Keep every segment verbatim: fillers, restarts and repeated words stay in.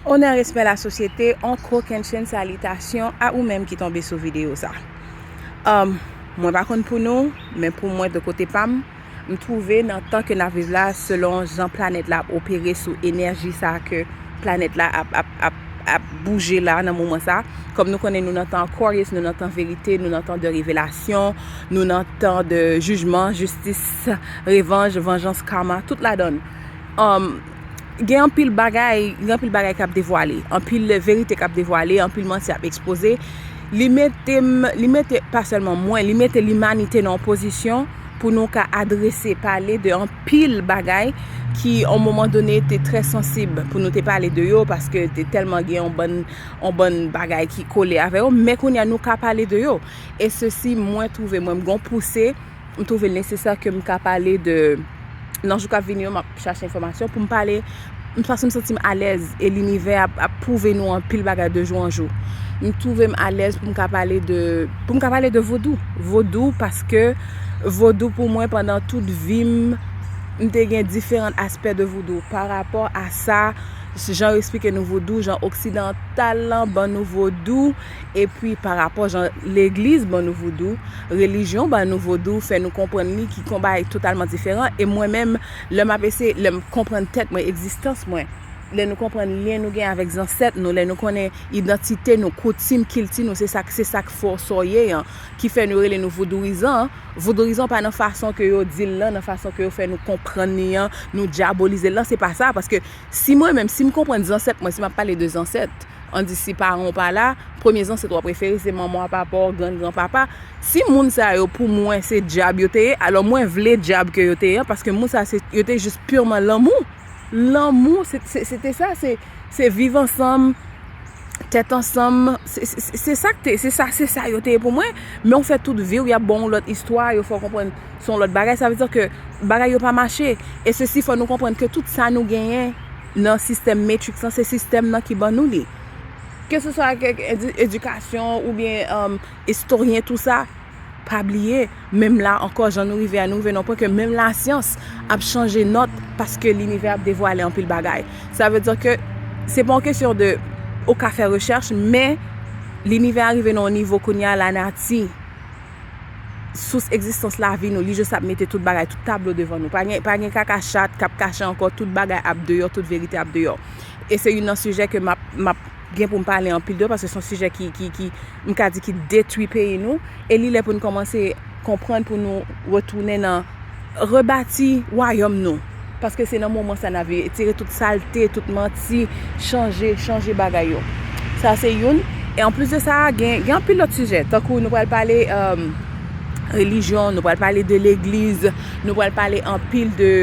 Onè, respè, lasosyete, on kokennchenn salitasyon a ou menm ki tonbe sou videyo sa. Um, mwen pa konn pou nou, men pou mwen, de kote pa m, m twouve nan tan ke n ap viv la, selon jan planèt la ap opere sou enèji sa ke planèt la ap, ap, ap, ap bouje la nan moman sa. Kòm nou konnen, nou nan tan Aquarius, nou nan tan verite, nou nan tan de revelasyon, nou nan tan de jijman, jistis, revanj, vanjans, karma, tout ladann. Um, gen anpil bagay, gen anpil bagay k ap devwale, anpil verite k ap devwale, anpil manti ap ekspoze. Li mete m, li mete pa sèlman mwen, li mete limanite nan yon pozisyon pou nou ka adrese, pale de anpil bagay ki, yon moman done, te trè sansib pou nou te pale de yo, paske te tèlman gen yon bann, yon bann bagay ki kole avè yo, men kounye a nou ka pale de yo. E sesi, mwen twouve mwen, m gon pouse, m twouve l nesesè ke m ka pale de, nan jou k ap vini yo, m ap chache enfòmasyon pou m pale, m, paske m santi m alèz, e linivè ap, ap pwouve nou anpil bagay de jou an jou. M twouve m alèz pou m ka pale de, pou m ka pale de vodou. Vodou, paske vodou pou mwen, pandan tout vi m, m te gen diferan aspè de vodou. Pa rapò a sa, jan yo eksplike nou vodou, jan oksidantal lan ban nou vodou, epi pa rapò jan legliz ban nou vodou, relijyon ban nou vodou, fè nou konprann li ki yon bagay totalman diferan. E mwen menm, lè m ap eseye, lè m konprann tèt mwen, egzistans mwen, lè nou konprann lyen nou gen avèk zansèt nou, lè nou konnen idantite nou, koutim, kilti nou, se sa k, se sa k fè w sa w ye an, ki fè nou rele nou voudourizan an. Voudourizan pa nan fason ke yo di l lan, nan fason ke yo fè nou konprann li an, nou dyabolize l lan, se pa sa. Paske si mwen menm, si m konprann zansèt mwen, si m ap pale de zansèt, ann di si paran w pa la, premye zansèt w ap refere se manman w, papa w, grann granpapa. Si moun sa yo, pou mwen, se dyab yo te ye, alò mwen vle dyab ke yo te ye an, paske moun sa, se, yo te jis piman lanmou. Lanmou, se, se, se te sa, se, se viv ansanm, tèt ansanm, se, se, se, se sa k te, se sa, se sa yo te ye pou mwen. Men w fè tout vi w, y ap ba w yon lòt istwa, yo fè w konprann se yon lòt bagay. Sa vle di ke bagay yo pa mache. E sesi, fò nou konprann ke tout sa nou genyen nan sistèm Matrix lan, se sistèm nan ki ban nou li. Keseswa kèk edi-, edikasyon oubyen, um, istoryen, tou sa, pa bliye, menm la ankò, jan nou rive a, nou rive nan pwen ke menm lasyans ap chanje nòt paske linivè ap devwale anpil bagay. Sa vle di ke se pa yon kesyon de ou ka fè rechèch, men linivè a rive nan yon nivo kounye a, lanati, sous egzistans lavi nou, li jis ap mete tout bagay, tout tablo devan nou. Pa gen, pa gen kaka chat k ap kache ankò, tout bagay ap deyò, tout verite ap deyò. E se youn nan sijè ke m ap, m ap gen pou m pale anpil de, paske se yon sijè ki, ki, ki, m ka di ki detwi peyi nou, e li lè pou n kòmanse konprann, pou nou retounen nan, rebati wayòm nou. Paske se nan moman sa n ap viv, tire tout salte, tout manti, chanje, chanje bagay yo. Sa se youn. E anplis de sa, gen, gen anpil lòt sijè. Tankou nou pral pale, um, relijyon, nou pral pale de legliz, nou pral pale anpil de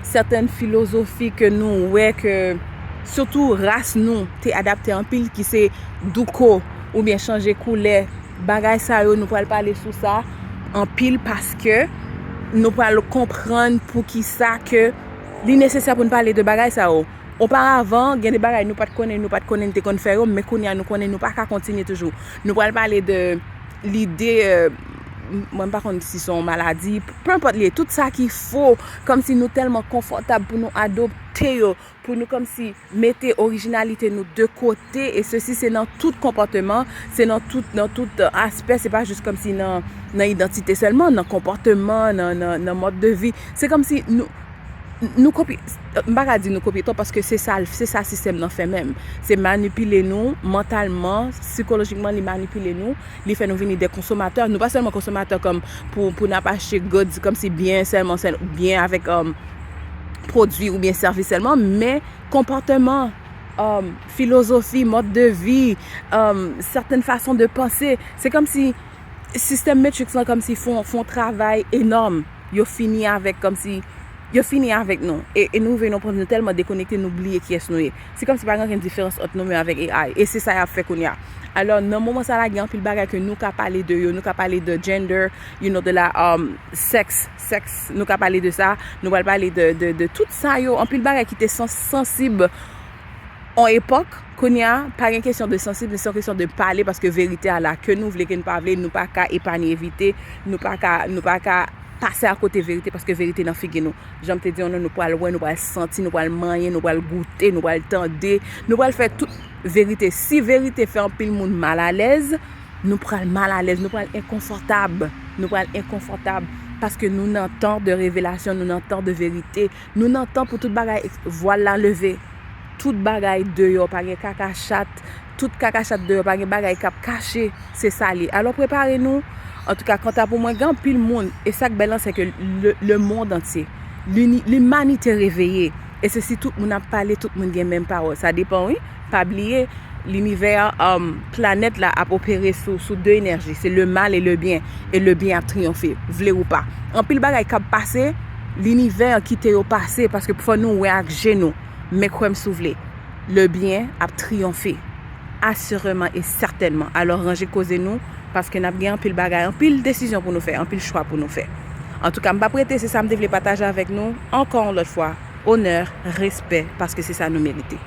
sètèn filozofi ke nou wè ke, sitou ras nou, te adapte anpil, ki se douko, oubyen chanje koulè. Bagay sa yo, nou pral pale sou sa anpil, paske nou pral konprann poukisa ke li nesesè pou n pale de bagay sa yo. Oparavan, gen de bagay nou pa t konnen, nou pa t konnen, n te konn fè yo, men kounye a nou konnen, nou pa ka kontinye toujou. Nou pral pale de lide, euh, m-, mwen m pa konn si se yon maladi, pe enpòt li ye, tout sa ki fo, kòmsi nou tèlman konfòtab pou nou adopte yo, pou nou kòmsi mete orijinalite nou de kote, e sesi se nan tout konpòteman, se nan tout, nan tout, euh, aspè, se pa jis kòmsi nan, nan idantite sèlman, nan konpòteman, nan, nan, nan mòd de vi. Se kòmsi nou, nou kopye, m pa ka di nou kopye twòp, paske se sa, se sa sistèm nan fè menm. Se manipile nou mantalman, sikolojikman, li manipile nou, li fè nou vini de konsomatè. Nou pa sèlman konsomatè kòm pou, pou n ap achte goods, kòmsi byen sèlman, sèl, byen avèk, um, pwodui oubyen sèvis sèlman, men konpòteman, um, filozofi, mòd de vi, um, sètèn fason de panse. Se kòmsi sistèm Matrix lan kòmsi fè yon, fè yon travay enòm. Yo fini avèk, kòmsi yo fini avèk nou. E, e nou rive nan pwen nou tèlman dekonekte, nou bliye kiyès nou ye. Se kòmsi pa gen ankenn diferans ant nou menm avèk A I. E se sa y ap fè kounye a. Alò, nan moman sa la, gen anpil bagay ke nou ka pale de yo. Nou ka pale de gender, you know, de la, um, sèks, sèks, nou ka pale de sa. Nou pral pale de, de, de tout sa yo. Anpil bagay ki te sans-, sansib yon epòk, kounye a, pa gen kesyon de sansib, men se yon kesyon de pale, paske verite a la, ke nou vle, ke n pa vle, nou pa ka epanye evite, nou pa ka, nou pa ka pase akote verite, paske verite nan figi nou. Jan m te di nou, nou pral wè, nou pral santi, nou pral manyen, nou pral goute, nou pral tande, nou pral fè tout verite. Si verite fè anpil moun malalèz, nou pral malalèz, nou pral enkonfòtab. Nou pral enkonfòtab paske nou nan tan de revelasyon, nou nan tan de verite, nou nan tan pou tout bagay, vwal la leve. Tout bagay deyò, pa gen kaka chat. Tout kaka chat deyò, pa gen bagay k ap kache. Se sa li. Alò, prepare nou. Antouka, kanta pou mwen, gen anpil moun, e sa k bèl lan, se ke le, le monde entier, lini- limanite reveye. E se si tout moun ap pale, tout moun gen menm pawòl. Sa depann, wi. Pa bliye, linivè, um, planèt la ap opere sou, sou de enèji. Se le mal e le byen. E le byen ap triyonfe, vle ou pa. Anpil bagay k ap pase, linivè kite yo pase, paske fò nou wè ak je nou. Men kwè m si w vle, le byen ap triyonfe. Asireman e sètènman. Alò, ranje koze nou, paske n ap gen anpil bagay, anpil desizyon pou nou fè, anpil chwa pou nou fè. Antouka, m p ap rete, se sa m te vle pataje avèk nou. Ankò yon lòt fwa, onè, respè, paske se sa nou merite.